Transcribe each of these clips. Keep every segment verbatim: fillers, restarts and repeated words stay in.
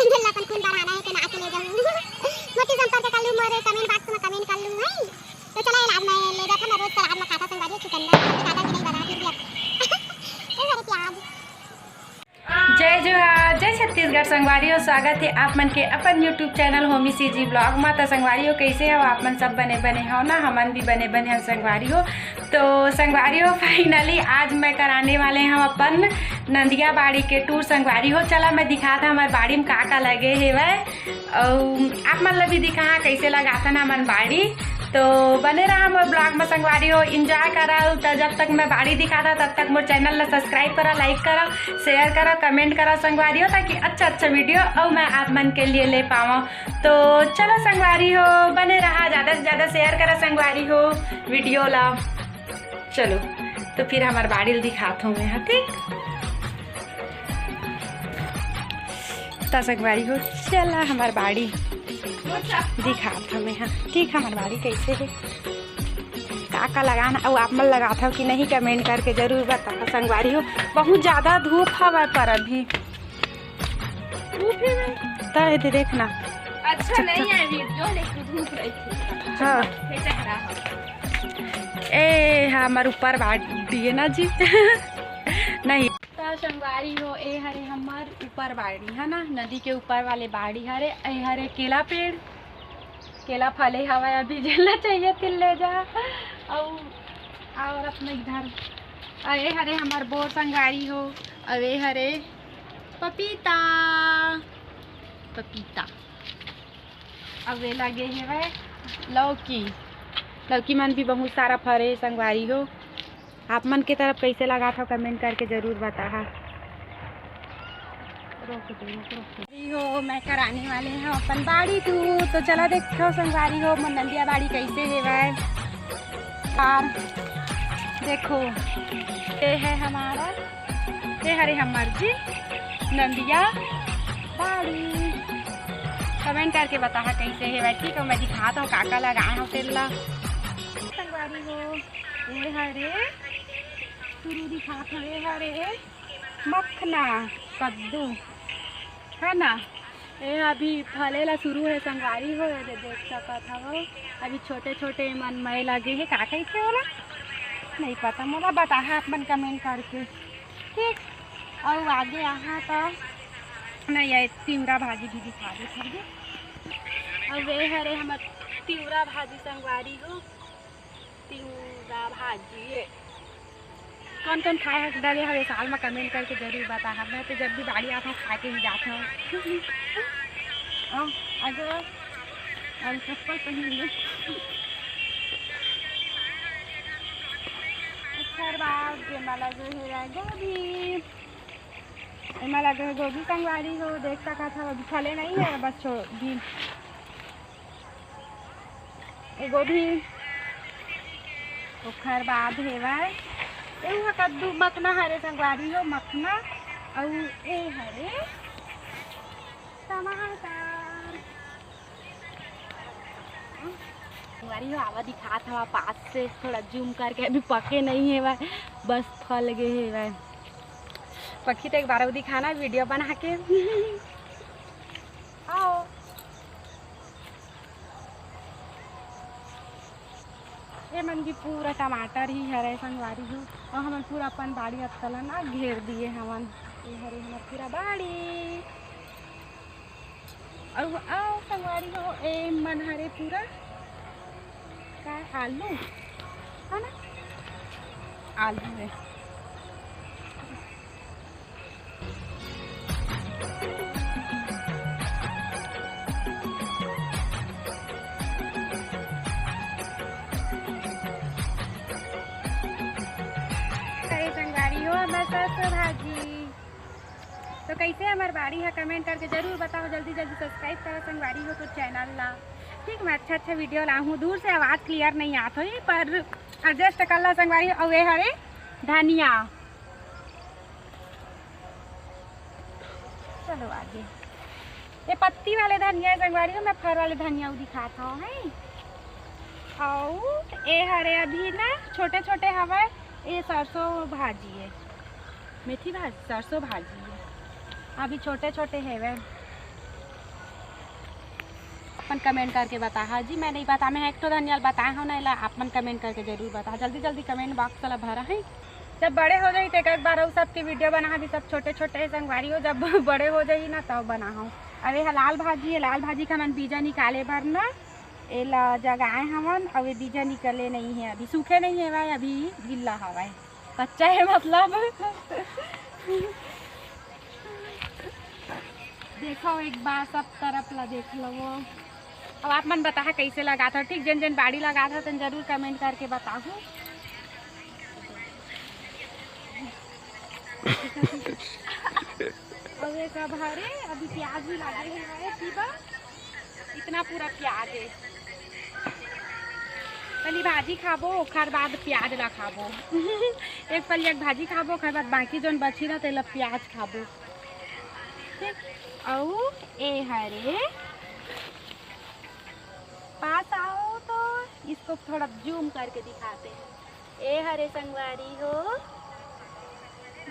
जल्ला अपन खून बढ़ाना है, के ना के ले जाऊँ। मोती संपर्क कर लूँ, मोरे comment box में comment कर लूँ, है। तो चला, ये लाद में ले जाता, मैं रोज सलाद में खाता संगवारी हो, चुकंदर, ज्यादा भी नहीं बना, फिर भी अब। ये सारे प्याज। जय जोहार, जय छत्तीसगढ़ संगवारी हो। स्वागत है आप मन के अपन YouTube channel Homi CG vlog मा। त संगवारी हो, कैसे हो आप मन? सब बने बने हो ना? हमन भी बने बने हो संगवारी हो। तो संगवारी हो, finally आज मैं कराने वाले हम अपन नंदिया बाड़ी के tour संगवारी हो। चला मैं दिखात हूँ हमार बाड़ी में का का लगे हेवय, अउ आप मन ला भी दिखा कैसे लगाथन हमन बाड़ी। तो बने रहा मोर vlog में संगवारी हो, enjoy करव। त जब तक मैं बाड़ी दिखाता तब तक मोर channel ला subscribe करा, like करा, share करा, comment करा संगवारी हो, ताकि अच्छा अच्छा video अउ मैं आप मन के लिए ले पावं। तो चलो संगवारी हो, बने रहा, ज्यादा से ज्यादा share करा संगवारी हो video ला। चलो, तो फिर हमार बाड़ी ल दिखात हूँ मैं, हाँ, ठीक? त संगवारी हो, चला हमार बाड़ी दिखात हूँ मैं, हाँ, ठीक? हमार बाड़ी कैसे है, का का लगाना, अउ आप मन लगात हव कि नहीं, comment करके जरूर बताओ संगवारी हो। बहुत ज्यादा धूप हवय पर अभी। धूप ही में। त एदे देखना। अच्छा नहीं है video, लेकिन धूप रही थी। हाँ। ये चेहरा है। ए, हमर ऊपर बाड़ी है ना जी। नहीं। त संगवारी हो, ए हरे हमर ऊपर बाड़ी है ना, नदी के ऊपर वाले बाड़ी हरे। ए हरे केला पेड़, केला फले हवय, अभी जेला चाहिए तिल ले जा। अउ, और अपने इधर, अउ ए हरे हमर बोर संगवारी हो, अउ ए हरे पपीता, पपीता। अउ ए लगे हेवय लौकी, लौकी मन भी बहुत सारा फरे संगवारी हो। आप मन के तरफ कैसे लगात हो, comment करके जरूर बताहा। रोक दे, रोक, रोक दे। संगवारी हो, मैं कराने वाले हूँ अपन बाड़ी tour। तो चला देखो संगवारी हो, मोर नंदिया बाड़ी कैसे हेवय। और देखो, ये है हमारा, ये हरे हमर जी नंदिया बाड़ी। Comment करके बताहा कैसे हेवय, ठीक है? मैं दिखात हूँ का का लगाए हूँ तेला। संगवारी हो, ये हरे सुरू दिखात हवे, हरे मखना कद्दू, है ना? ये अभी फले ला सुरू है संगवारी हो, ये दे-, देख सकत हवो। अभी छोटे छोटे मन मय लगे हे, का कहिथे ओला? नहीं पता मोला, बताहा आप मन comment करके, ठीक? अउ आगे आहा त नहीं, ये तिवरा भाजी भी दिखा दे थोड़ी। अउ ये हरे हमर तिवरा भाजी संगवारी हो। तिवरा भाजी हे। कौन कौन खाए हक डरे हवे साल में, comment करके जरूर बताहा। मैं तो जब भी बाड़ी आत हूँ, खा के ही जात हूँ। आ, आगे आ। अब चप्पल पहन ले। ओकर बाद जेमा लगे हे गोभी, एमा लगे हे गोभी संगवारी हो, देख सकत हव, अभी फले नहीं है, बस छो-, भी ए गोभी, ओखर बाद हेवय, एहू ह कद्दू, मखना हरे संगवारी हो, मखना, अउ ए हरे टमाटर। संगवारी हो, आवा दिखात हवा पास से, थोड़ा zoom करके, अभी पके नहीं हेवय, बस फल गे हेवय। पकी तो एक बार अउ दिखाना video बना के। आओ। ये मन भी पूरा टमाटर ही हरे संगवारी हो, अउ हमन पूरा अपन बाड़ी अतका ल ना घेर दिए हवन। ये हरे हमर पूरा बाड़ी। अउ, अउ संगवारी हो, ए मन हरे पूरा का आलू, है ना? आलू है। अरे संगवारी हो, हमर सरसों भाजी। तो कैसे हमर बाड़ी है, comment करके जरूर बताओ। जल्दी जल्दी subscribe करो संगवारी हो तो channel ला, ठीक? मैं अच्छा अच्छा video लाहूँ। दूर से आवाज़ clear नहीं आत होही, पर adjust कर ला संगवारी। अउ ये हरे धनिया। चलो आगे। ये पत्ती वाले धनिया है संगवारी हो, मैं फर वाले धनिया दिखात हूँ, है। अउ ए हरे अभी ना छोटे छोटे हवय, ये सरसों भाजी है, मेथी भाजी, सरसों भाजी है, अभी छोटे छोटे हेवय। अपन कमेंट करके बताहा जी। मैं नहीं बता, मैं एक ठो धनिया ल बताए हूँ ना, एला आप मन कमेंट करके जरूर बताहा। जल्दी जल्दी कमेंट बॉक्स ला भरा है। जब बड़े हो जाही, तेकर एक बार अउ सबके वीडियो बनाहा भी, सब छोटे छोटे संगवारी हो, जब बड़े हो जाही ना, तब बनाहा। अब ये लाल भाजी है, लाल भाजी का मन बीजा निकाले बर ना, एला जगाए हमन। अब ये बीजा निकले नहीं है, अभी सूखे नहीं है भाई, अभी गिल्ला हवाए, कच्चा है मतलब। देखो एक बार सब तरफ ला देख लो। अब आप मन बताहा कैसे लगात हो, ठीक? जेन जेन बाड़ी लगात हो, तेन जरूर कमेंट करके बताहू। अउ ये सब हरे, अभी प्याज भी लगे हुए हैं, पीबा। इतना पूरा प्याज है। पहली भाजी खाबो, ओकर बाद प्याज ला खाबो। एक पलिया के भाजी खाबो, ओकर बाद बाकी जोन बची ना, तेला प्याज खाबो। ठीक, अउ ए हरे, पास आओ तो इसको थोड़ा जूम करके दिखाते हैं। ए हरे संगवारी हो,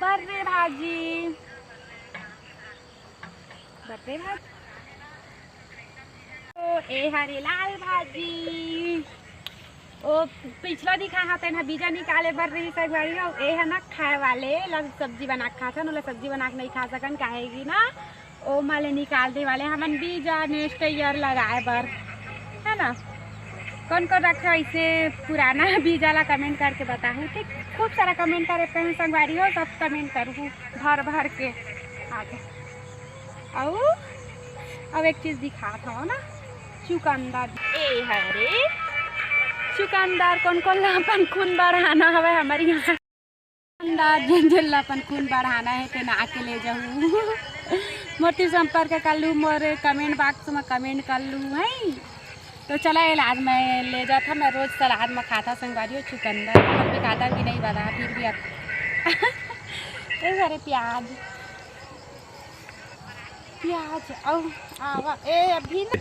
बर्रे भाजी, बर्रे भाजी। ओ, ए हरे लाल भाजी। ओ, पिछला दिखा हा तेन हा बीजा निकाले बर रही संगवारी हो। ए हा ना खाए वाले ला सब्जी बना के खाथन, ओला सब्जी बना के नहीं खा सकन, काहे कि ना ओ माले निकाल दे वाले हमन बीजा नेक्स्ट ईयर लगाए बर, है ना? कौन कौन रखे ऐसे पुराना बीजा ला कमेंट करके बताहू, ठीक? खूब सारा कमेंट करे पे संगवारी हो, सब कमेंट करूँ भर भर के। आगे अउ अब एक चीज दिखात हव ना, चुकंदर। ए हरे चुकंदर, कौन कौन ला अपन खून बढ़ाना हवे हमर यहाँ। चुकंदर, जेन जेन ला अपन खून बढ़ाना है, तेन आके ले जाहू। मोर तीर संपर्क कर लू, मोर कमेंट बॉक्स में कमेंट कर लू, है। तो चला, ये आज मैं ले जाता, मैं रोज सलाद में खाता संगवारी हो चुकंदर, घर पे खाता भी नहीं बना, फिर भी अब ए हरे प्याज, प्याज, अउ आवा, ए अभी ना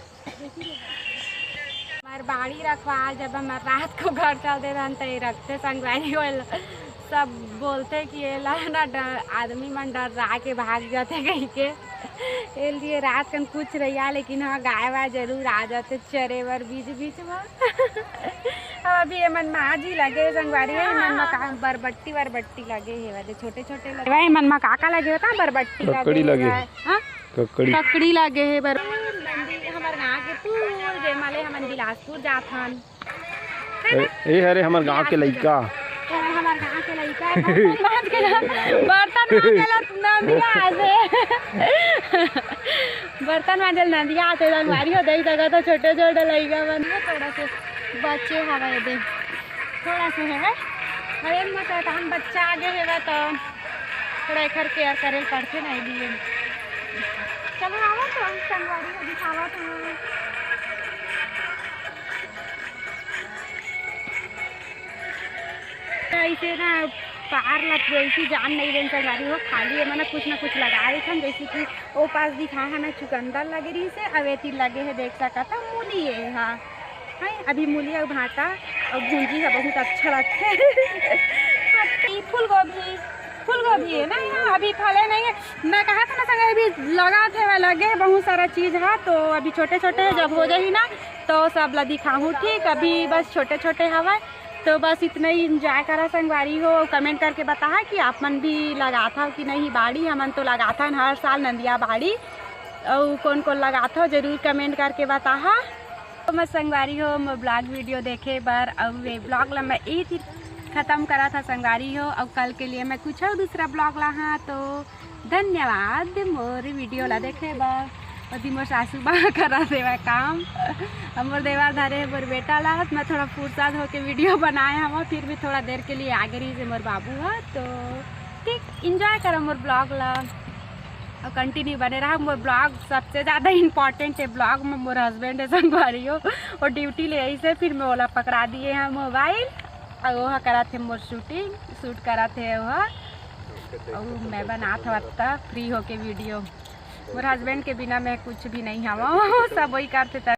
हमार बाड़ी रखवाल, जब हमार रात को घर चल दे रहन, त ये रखते संगवारी हो। सब बोलते कि ये ला ना डर, आदमी मन डर रहा के भाग जाते कहीं के। ए लिए रात कन कुछ रहिया, लेकिन हाँ, गाय वाय जरूर आ जाते चरे बर बीच बीच में। अब अभी ये मन मा जी लगे संगवारी है, ये मन मा का बरबट्टी वरबट्टी लगे हे, वाले छोटे छोटे लगे। भाई, मन मा का का लगे होता? बरबट्टी ककड़ी लगे लगे। है। हाँ? ककड़ी। ककड़ी लगे हे बर। नंदी, हमर गाँव के पूर जे माले हमन बिलासपुर जाथन। ए, ए हरे हमर गाँव के लइका। ए हरे हमर गाँव के लइका। बर्तन मांज के ला, बर्तन मांज के ला नंदिया आथे। बर्तन मांजल नंदिया आथे, संगवारी हो, देख सकत हो, छोटे छोटे लइका मन। थोड़ा से बचे हवा ये दे। थोड़ा से है। अरे, एमा शैतान बच्चा आगे हेवय, त थोड़ा एखर केयर करे ल पड़थे ना, एलिए। चलो, आवा तो, संगवारी हो, दिखावा तो। ऐसे ना, पार ला तो ऐसी जान नहीं देन, संगवारी हो, खाली एमा ना कुछ ना कुछ लगा देथन, जैसे कि ओ पास दिखा है ना, चुकंदर लगे रही से, अवेती लगे है, देख सकत हो, मूली है, हाँ। है, अभी मूली अउ भांटा अउ भूंजी ह बहुत अच्छा लगथे। ई फूलगोभी, फूलगोभी है ना, यहाँ अभी फले नहीं है। मैं कहा था ना संग, अभी लगा थे वह लगे है बहुत सारा चीज है, तो अभी छोटे छोटे है, जब हो जाही ना तो सब ला दिखाहूँ। ठीक, अभी बस छोटे छोटे हवा, तो बस इतना ही। इंजॉय करा संगवारी हो, कमेंट करके बताहा कि आप मन भी लगाथा कि नहीं बाड़ी। हमन तो लगाथन हर साल नंदिया बाड़ी, अउ कौन कौन लगाथा जरूर कमेंट करके बताहा। तो मैं संगवारी हो, मोर ब्लॉग वीडियो देखे बर, अउ ये ब्लॉग ला मैं यही तीर खत्म करा था संगवारी हो। अउ कल के लिए मैं कुछ अउ दूसरा ब्लॉग लाहा। तो धन्यवाद मोर वीडियो ला देखे बर। अभी मोर सासू माँ करा देवा काम, अब मोर देवर धरे है मोर बेटा ला। मैं थोड़ा फुर्सत होके वीडियो बनाए हवा, फिर भी थोड़ा देर के लिए आगे रही से मोर बाबू हा। तो ठीक, इंजॉय करा मोर ब्लॉग ला। अउ कंटिन्यू बने रहा। मोर ब्लॉग सबसे ज़्यादा इंपॉर्टेंट है, ब्लॉग में मोर हस्बैंड है संगवारी हो, वो ड्यूटी ले आई से, फिर मैं ओला पकड़ा दिए हैं मोबाइल, अउ वो करा थे मोर शूटिंग, शूट करा थे वो, अउ मैं बनात हवा त फ्री होके वीडियो। मोर हस्बैंड के बिना मैं कुछ भी नहीं हवा, सब वही करते।